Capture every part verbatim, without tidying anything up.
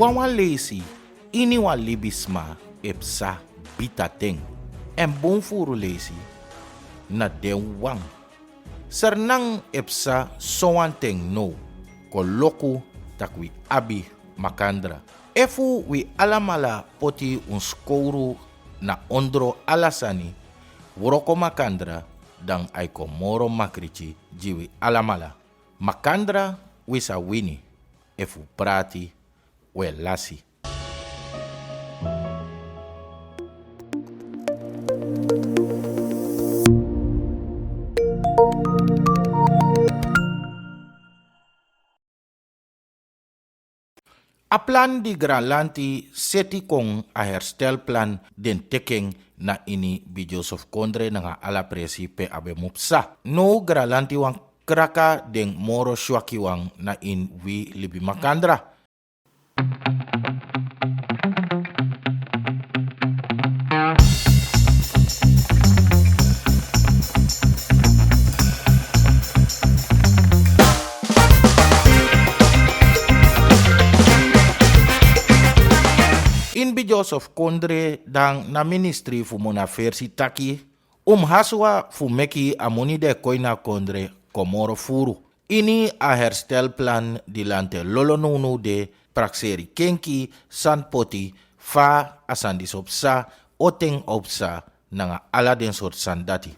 Wan leisi ini wan libisma e psa bita ten. Èn bun furu leisi na den wan. Sranan e psa sowan ten now. Koloku tak' wi abi makandra. Efu wi alamala poti un skowru na ondro ala sani, wroko makandra, dan a e kon moro makriki gi wi alamala. Makandra wi sa wini efu prati we lasi. A plan di Granlanti seti kon, a herstelplan, den teki en na ini Bidyosof Kondre nanga ala presi pe a ben mu psa. Now Granlanti wan kraka den moro swaki wan na ini wi libi makandra. Ini Bidyosof Kondre dan na ministri fu moni a fersi taki un mus haswa fu meki a moni di e kon ini a kondre kon moro furu. Ini a herstelplan di lanti e lolo nownow de, prakseri kenki, sani poti, fa a sani disi o psa, on ten a o psa, nanga ala den sortu sani dati.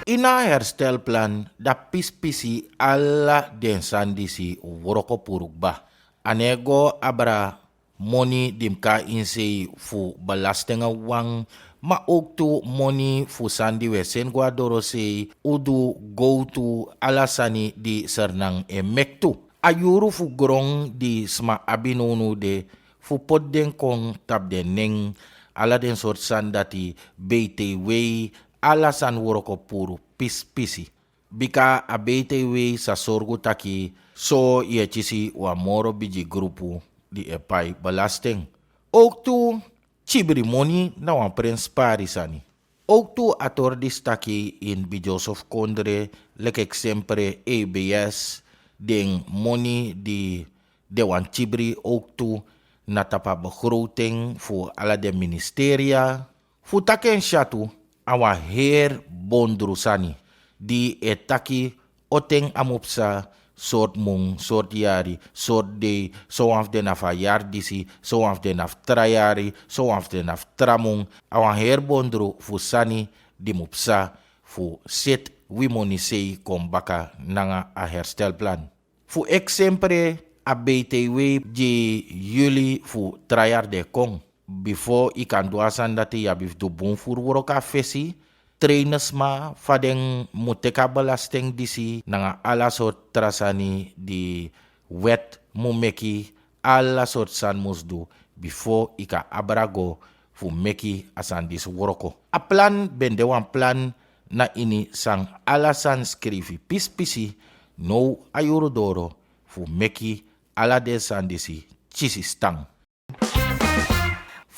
Ini a herstelplan dati pisi pisi ala den sani disi wroko puru kba. A no e go abra moni di mus kon na ini sei fu belasting wan, ma owktu moni fu sani di wi e seni go na dorosei, udu, gowtu, ala sani di Sranan e meki tu. A yuru fu gron di sma abi nownow de fu poti den kon tapu den nen, ala den sortu sani dati, B T W, ala sani wroko puru pisi pisi. Bika a B T W sa sorgu taki so yu e kisi wan moro bigi grupu di e pai belasting. Owktu kibri moni na wan prenspari sani. Owktu a tori disi taki ini Bidyosof Kondre, leki eksempre A B S, den moni di den wani kibri owktu na tapu a begroting fu ala den ministeria. Fu taki en syatu, a wan heri bondru sani di e taki on ten a mu psa, sortu mun, sortu yari, sortu dei, sowan fu den na fu a yari disi, sowan fu den na fu tra yari, sowan fu den na fu tra mun. A wan heri bondru fu sani di mu psa fu seti wi moni sei kon baka nanga a herstelplan. Fu eksempre, a B T W gi yuli fu tra yari di e kon. Bifo yu kan du a sani dati, yu abi fu du bun furu wroko a fesi, treini sma fa den mu teki a belasting disi nanga ala sortu tra sani di wet mu meki, ala sortu sani mus du bifo yu kan abra go fu meki a sani disi wroko. A plan ben de wan plan na ini san ala sani skrifi pisi pisi, now a yuru doro fu meki ala den sani disi kisi stan.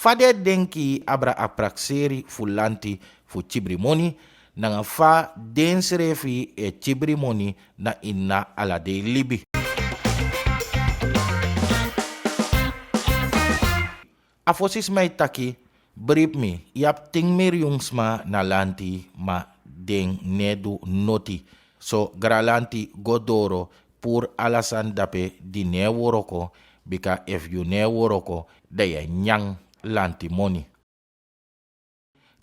Fa den e denki abra a prakseri fu lanti fu kibri moni, nanga fa densrefi e kibri moni na ini ala dei libi. A fosi sma e taki, bribi mi, yu abi tin milyun sma na lanti, ma den no e du noti. So Granlanti go doro puru ala sani dape di no e wroko, bika efu yu no e wroko, dan yu e nyan lanti moni.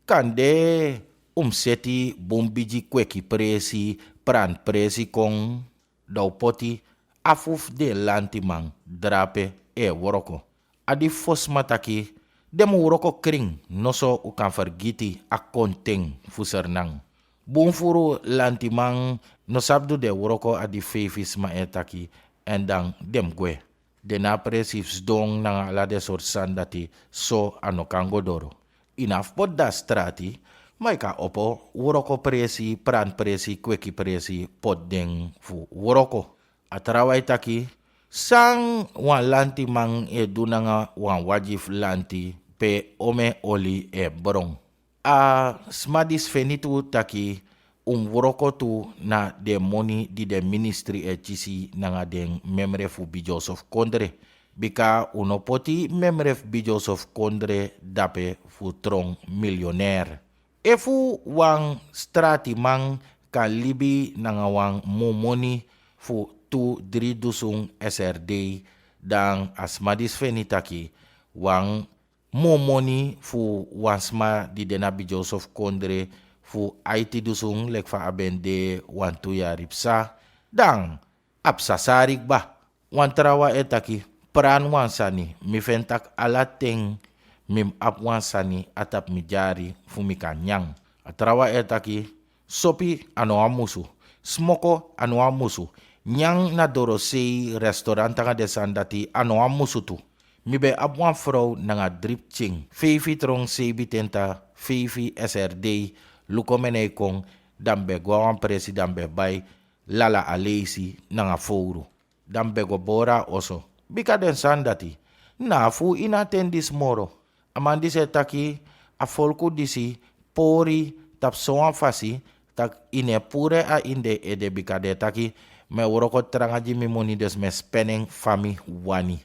Kande un mus seti bun bigi kweki presi, pranti presi kon, dan un poti afu fu den lantiman drape e wroko. A di fosi sma taki, den mu wroko krin, noso un kan fergiti a konten fu Sranan. Bun furu lantiman no sabi du den wroko a di feifi sma e taki, èn dan den mu gwe. Den no abi presi fu sidon nanga ala den sortu sani dati, so a no kan go doro. Yu no abi fu poti den na strati, ma yu kan opo wroko presi, pranti presi, kweki presi, poti den fu wroko. A trawan e taki, san wan lantiman e du nanga wan wagi fu lanti pe omen oli e bron? A sma disi feni tu taki Un mus wroko tu na den moni di den ministri e kisi nanga den memre fu Bidyosof kondre. Bika un no poti memre fu Bidyosof kondre dape fu tron milionair. Efu wan stratiman kan libi nanga wan mu moni fu tu dri dusun S R D, dan a sma disi feni taki wan mu moni fu wan sma di de na Bidyosof kondre fu aiti dusun leki fa a ben de wantu yari psa, dan a psa sari kba. Wan trawan e taki, pran wan sani, mi feni taki ala ten mi mus abi wan sani a tapu mi dyari fu mi kan nyan. A trawan e taki, sopi a no wan musu, smoko a no wan musu, nyan na dorosei, restaurant anga den sani dati a no wan musu tu. Mi ben abi wan frow nanga dri pikin, feifi tron, seibintenti, feifi S R D, luku mi e kon, dan mi ben go na wan presi, dan mi ben bai lala aleisi nanga fowru. Dan mi ben go bori a oso. Bika den sani dati na fu ini a ten disi moro. A man disi e taki, a folku disi pori tapu sowan fasi, tak' i no e puru en a ini den ede, bika den e taki, mi e wroko tranga gi mi moni, dus mi e spen en fa mi wani.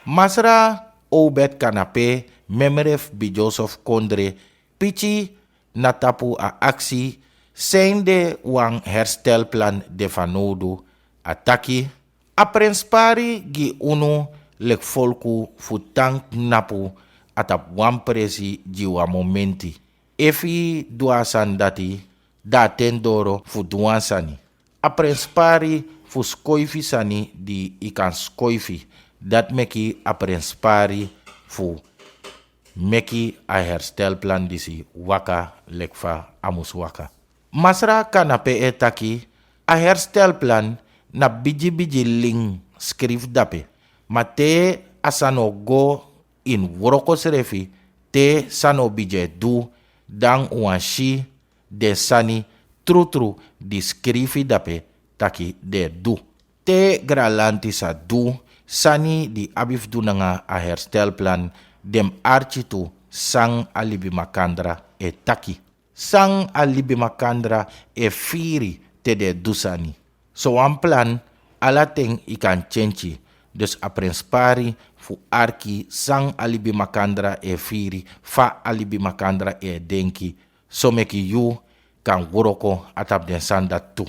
Masra Obed Kanape, memre fu Bidyosof kondre, piki na tapu a aksi, sende wan herstelplan de fanowdu. A taki, a prenspari gi unu leki folku fu tan knapu a tapu wan presi gi wan momenti. Efu i du a sani dati, dan a ten doro fu du wan sani. A prenspari fu skoifi sani di i kan skoifi, dati meki a prenspari fu meki a herstelplan disi waka leki fa a mus waka. Masra Kanape e taki, a herstelplan na bigi bigi lin skrifi dape, ma te a sani o go ini wroko srefi, te sani o bigin e du, dan un wani si den sani trutru di skrifi dape taki den e du. Te Granlanti sa du sani di abi fu du nanga a herstelplan, den mus arki tu san a libi makandra e taki, san a libi makandra e firi te den e du sani. Sowan plan, ala ten i kan kenki. Dus a prenspari fu arki san a libi makandra e firi, fa a libi makandra e denki, so meki yu kan wroko a tapu den sani dati tu.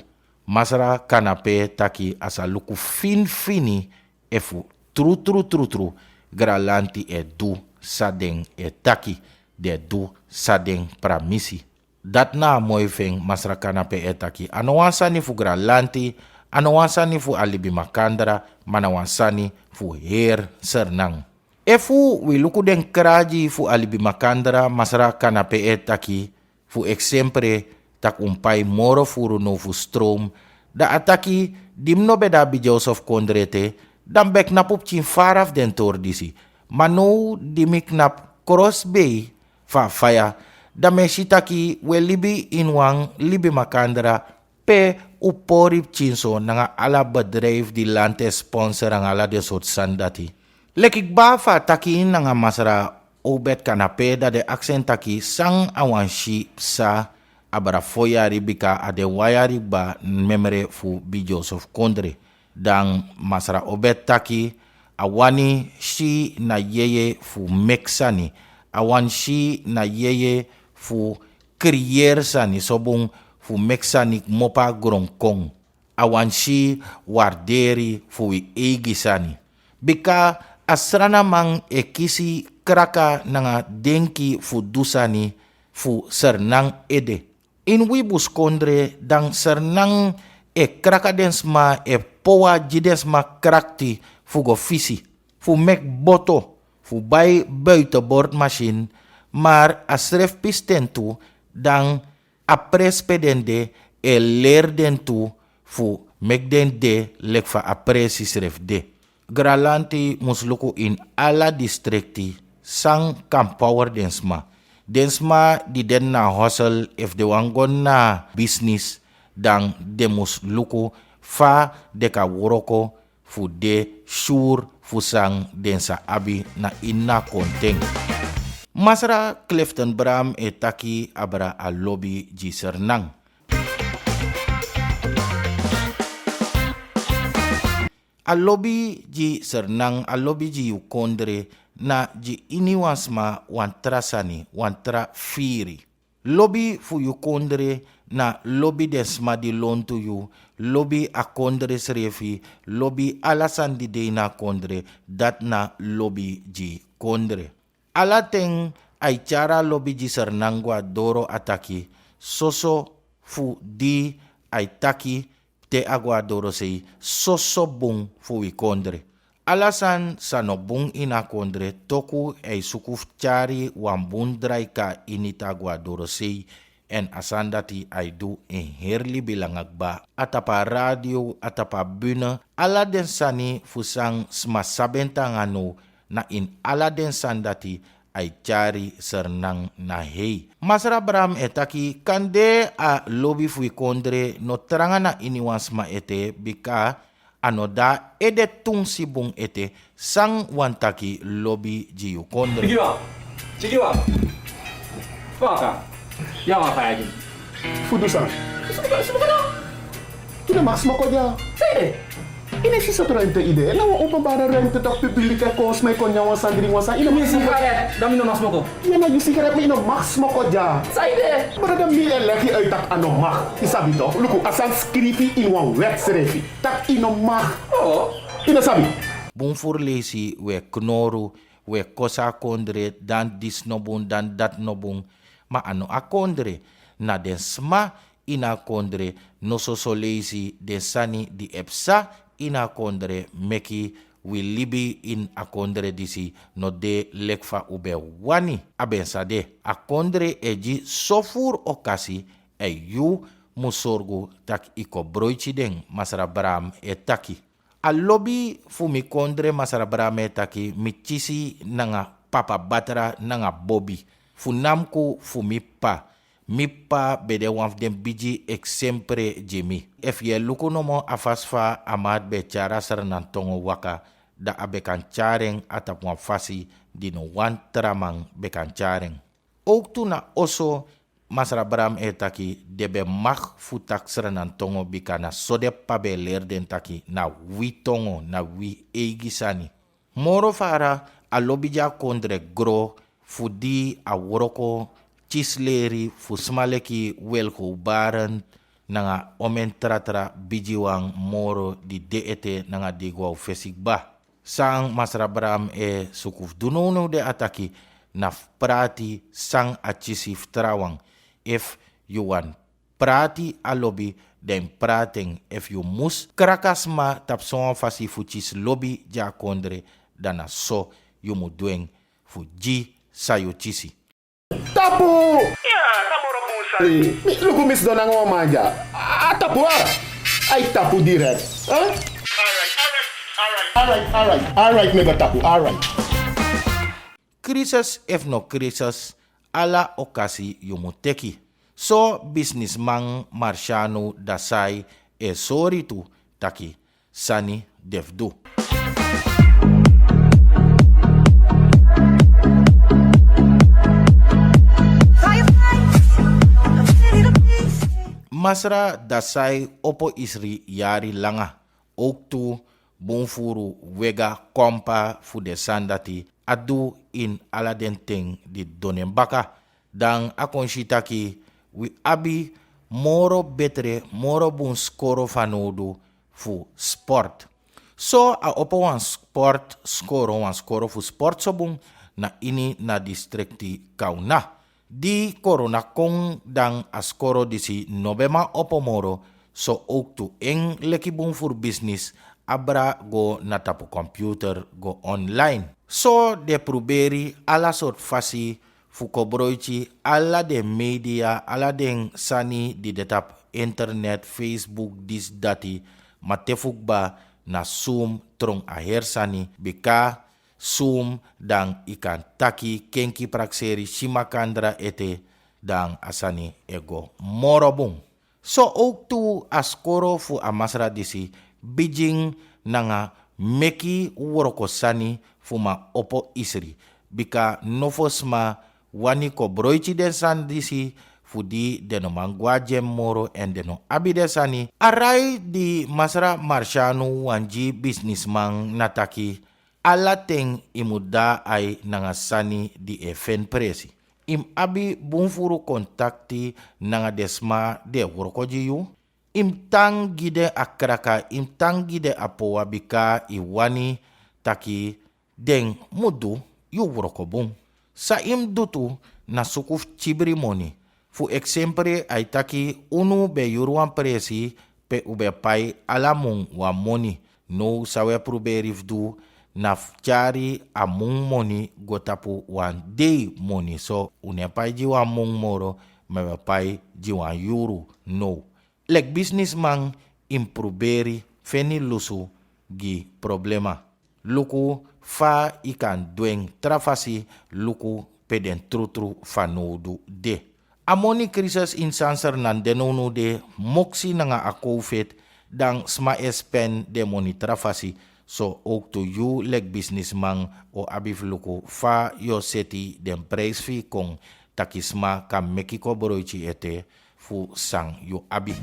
Masra Kanape taki a sa luku finifini efu trutru trutru Granlanti e du san den e taki, den e du san den pramisi. Dati na a moi fu en. Masra Kanape e taki, a no wan sani fu Granlanti, a no wan sani fu a libi makandra, ma na wan sani fu heri Sranan. Efu wi luku den kragi fu a libi makandra, Masra Kanape e taki, fu eksempre, tak' un pai moro furu now fu stroom, dan a taki, di mi no ben de a Bidyosof kondre ete, dan mi ben knapu pikin fara fu den tori disi. Ma now di mi knapu krosbei fu a faya, dan mi e si taki wi e libi ini wan libi makandra, pe un pori pikinso nanga ala bedrijfu di lanti e sponsor nanga ala den sortu sani dati. Leki kba fu a taki nanga Masra Obed Kanape, dan den aksi en taki san a wani si psa abra fo yari, bika a de wan yari kba memre fu Bidyosof kondre. Dan Masra Obed taki, a wani si na yeye fu meki sani, a wani si na yeye fu kriyeri sani, so bun fu meki sani kmopo a gron kon. A wani si warderi fu wi eigi sani. Bika a Sranaman e kisi kraka nanga denki fu du sani fu Sranan ede. Ini wi buskondre, dan Sranan e kraka den sma, e powa gi den sma krakti fu go fisi, fu meki boto, fu bai buitenbordmasin, maar a srefi pisten tu, dan a presi pe den de e leri den tu fu meki den de leki fa a presi srefi de. Granlanti mus luku ini ala distrikti san kan power den sma. Den sma di de na hosel, efu den wani go na bisnis, dan den mus luku fa den kan wroko fu de sure fu san den sa abi na ini a konten. Masra Clifton Braham e taki abra a lobi gi Sernang. A lobi gi Sernang, a lobi gi yu kondre, na gi ini wan sma wan tra sani, wan tra firi. Lobi fu yu kondre na lobi den sma di lontu yu, lobi a kondre srefi, lobi ala sani di de ini a kondre, dati na lobi gi kondre. Ala ten a e tyari a lobi gi Sernang go na doro, a taki, soso fu di a e taki te a go na dorosei, soso bun fu wi kondre. Ala sani san no bun ini a kondre, toku a e suku fu tyari wan bun draika ini te a go na dorosei. Èn a sani dati a e du en heri libi langa kba. A tapu a radio, a tapu a bune, ala den sani fu san sma sabi en te nanga now, na ini ala den sani dati a e tyari Sernang na hei. Masra Braham e taki, kande a lobi fu wi kondre no tranga na ini wan sma ete, bika a no de na ede tunsi bun ete san wani taki lobi gi yu kondre. Sikiwa, sikiwa. Faka. Ya wan faya gi mi. Fu du san? Smuku, smuku no. Yu no mag smoko dya. San yu de? Yu no e si sortu ruimte yu de. Na wan openbare ruimte toch, publiek e kon, sma e kon nyan wan sani, dringi wan sani. Yu no mag smoko. Sigaret, dan mi no mag smoko. Ya, na yu sigaret, ma yu no mag smoko dya. San yu de? Brada, mi e leg yu uit tak' a no mag. Yu sabi toch? Luku, a sani skrifi ini wan wet srefi tak' yu no mag. Oh. Yu no sabi. Bun furu leisi wi e knoru, wi e kosi a kondre, dan disi no bun, dan dati no bun. Ma a no a kondre, na den sma ini a kondre, noso soleisi den sani di e psa ini a kondre meki wi libi ini a kondre disi no de leki fa un ben wani a ben sa de. A kondre e gi so furu okasi, èn yu mu sorgu tak' yu kobroiti den, Masra Braham e taki. A lobi fu mi kondre, Masra Braham e taki, mi kisi nanga papa Batra nanga Bobi, fu namku fu mi p'pa. Mi p'pa ben de wan fu den bigi eksempre gi mi. Efu yu e luku nomo a fasi fa a man dati ben e tyari a Sranan tongo waka, dan a ben kan tyari en a tapu wan fasi di no wan tra man ben kan tyari en. Owktu na oso, Masra Braham e taki, den ben mag fu taki Sranan tongo, bika na so den p'pa ben e leri den taki na wi tongo, na wi eigi sani. Moro fara, a lobi di a kondre gro, fu di a wroko kisi leri fu sma leki Wilco Barend nanga omeni tratra bigiwan moro di de ete nanga di e go na un fesi kba. San Masra Braham e suku fu du nownow de, a taki, na fu prati san a kisi fu trawan. Efu yu wani prati a lobi, dan yu mus prati en. Efu yu mus kraki a sma tapu sowan fasi fu kisi lobi gi a kondre, dan na so yu mu du en fu gi san yu kisi. Tapu! Ya, na moro bun sani. Mi, luku, mi sidon nanga wan man dya. A tapu, a. A e tapu direct. Huh? Alright, alright, alright. Alright, alright, alright, mi e go tapu, alright. Crisis efu no crisis, ala okasi yu mu teki. So, businessman Marciano Dasai e sori tu taki sani de fu du. Masra Dasai opo isri yari langa. Owktu bun furu wega kompa fu den sani dati a du ini ala den ten di don en baka. Dan a kon si taki wi abi moro betre, moro bun skoro fanowdu fu sport. So a opo wan sport skoro, wan skoro fu sport so bun na ini na distrikti Kauna. Di korona kon, dan a skoro disi no ben man opo moro, so owktu en leki bun furu bisnis abra go na tapu computer, go online. So den pruberi ala sortu fasi fu kobroiti ala den media, ala den sani di de tapu internet, Facebook, disi, dati, ma te fu kba na Zoom tron a heri sani, bika Zoom dan yu kan taki, kenki, prakseri, si makandra ete, dan a sani e go moro bun. So owktu a skoro fu a masra disi bigin nanga meki wroko sani fu man opo isri, bika nofo sma wani kobroiti den sani disi fu di den no man go na dyen moro èn den no abi den sani. A rai di Masra Marsiano, wan gi bisinisiman, na taki ala ten yu mu de na ai nanga sani di e feni presi. Yu mu abi bun furu kontakti nanga den sma di e wroko gi yu. Yu mu tan gi den a kraka, yu mu tan gi den a powa, bika yu wani taki den mu du yu wroko bun. San yu mu du tu na suku fu kibri moni. Fu eksempre, a e taki unu ben yuru wan presi pe un ben pai ala mun wan moni. Now san un e pruberi fu du na fu tyari a mun moni go tapu wan dei moni. So un no e pai gi wan mun moro, ma un e pai gi wan yuru. Now leki bisinisiman, yu mu pruberi feni lusu gi problema. Luku fa yu kan du en tra fasi, luku pe den trutru fanowdu de. A moni krisis ini San Sernan de nownow de, moksi nanga a kowfeti, dan sma e spen den moni tra fasi. So owktu yu leki bisinisiman o abi fu luku fa yu o seti den prijsi fu yu kon, taki sma kan meki kobroiti ete fu san yu abi.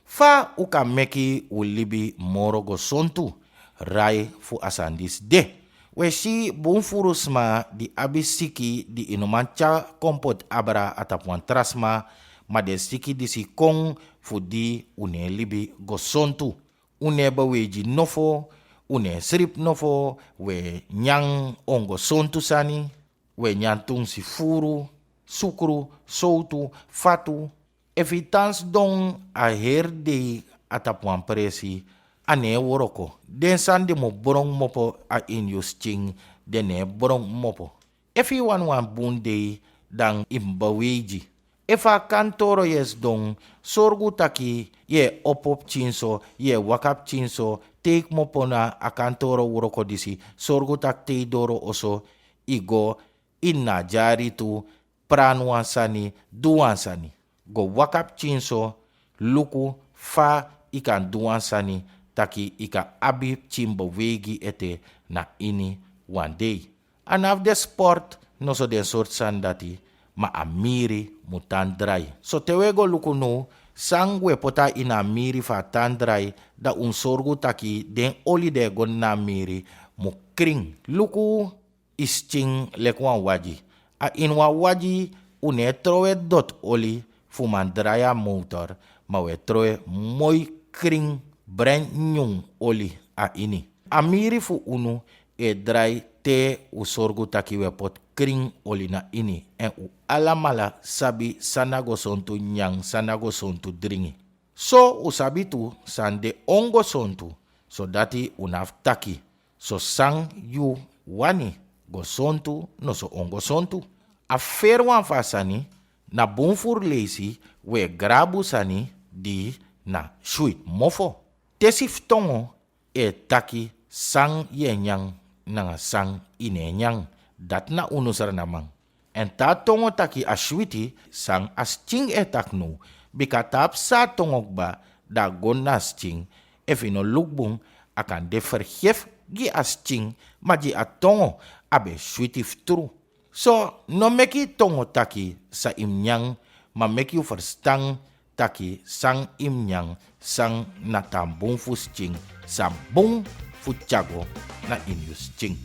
Fa un kan meki un libi moro gesontu? Rai fu a sani disi de. Un e si bun furu sma di abi siki di yu no man tyari kon poti abra na tapu wan tra sma, ma den siki disi kon fu di un no e libi gesontu. Un no e beweigi nofo, un no e sribi nofo, un e nyan ongesontu sani, un e nyan tunsi furu, sukru, sowtu, fatu. Efu yu tan sidon a heri dei na tapu wan presi, a no e wroko. Den sani di mu bron kmopo na ini yu skin, den no e bron kmopo. Efu yu wani wan bun dei, dan yu mu beweigi. Efu a kantoro yu e sidon, sorgu taki yu e opo pikinso, yu e waka pikinso, te yu kmopo na a kantoro wroko disi, sorgu taki te yu doro oso, yu go ini a dyari tu, prani wan sani, du wan sani. Go waka pikinso, luku fa yu kan du wan sani taki yu kan abi pikin beweigi ete na ini wan dei. A no abi den sport, noso den sortu sani dati, ma a miri mu tan drai. So te un e go luku now, san un e poti na ini a miri fu a tan drai, dan un mu sorgu taki den oli di e go na a miri mu krin. Luku yu skin leki wan wagi. Na ini wan wagi un no e trowe doti oli fu man drai a motor, ma un e trowe moi krin, brand new oli na ini. A miri fu unu e drai te un sorgu taki un e poti krin oli na ini. Èn un alamala sabi san na gesontu nyan, san na gesontu dringi. So un sabi tu san de ongesontu, sodati un no abi fu taki. So san yu wani, gesontu noso ongesontu. A feri wan fu a sani, na bun furu leisi un e grabu sani di na switi mofo. Tesi fu tongo e taki san yu e nyan nanga san yu no e nyan. Dati na unu Sranan man. Èn te a tongo taki a switi, san a skin e taki now. Bika te a psa a tongo kba, dan a go na a skin. Efu yu no luku bun, a kan de fergefi gi a skin, ma gi a tongo a ben switi fu tru. So no meki yu tongo taki san yu mu nyan, ma meki yu ferstan taki san yu mu nyan, san na tan bun fu skin, san bun fu tyari go na ini yu skin.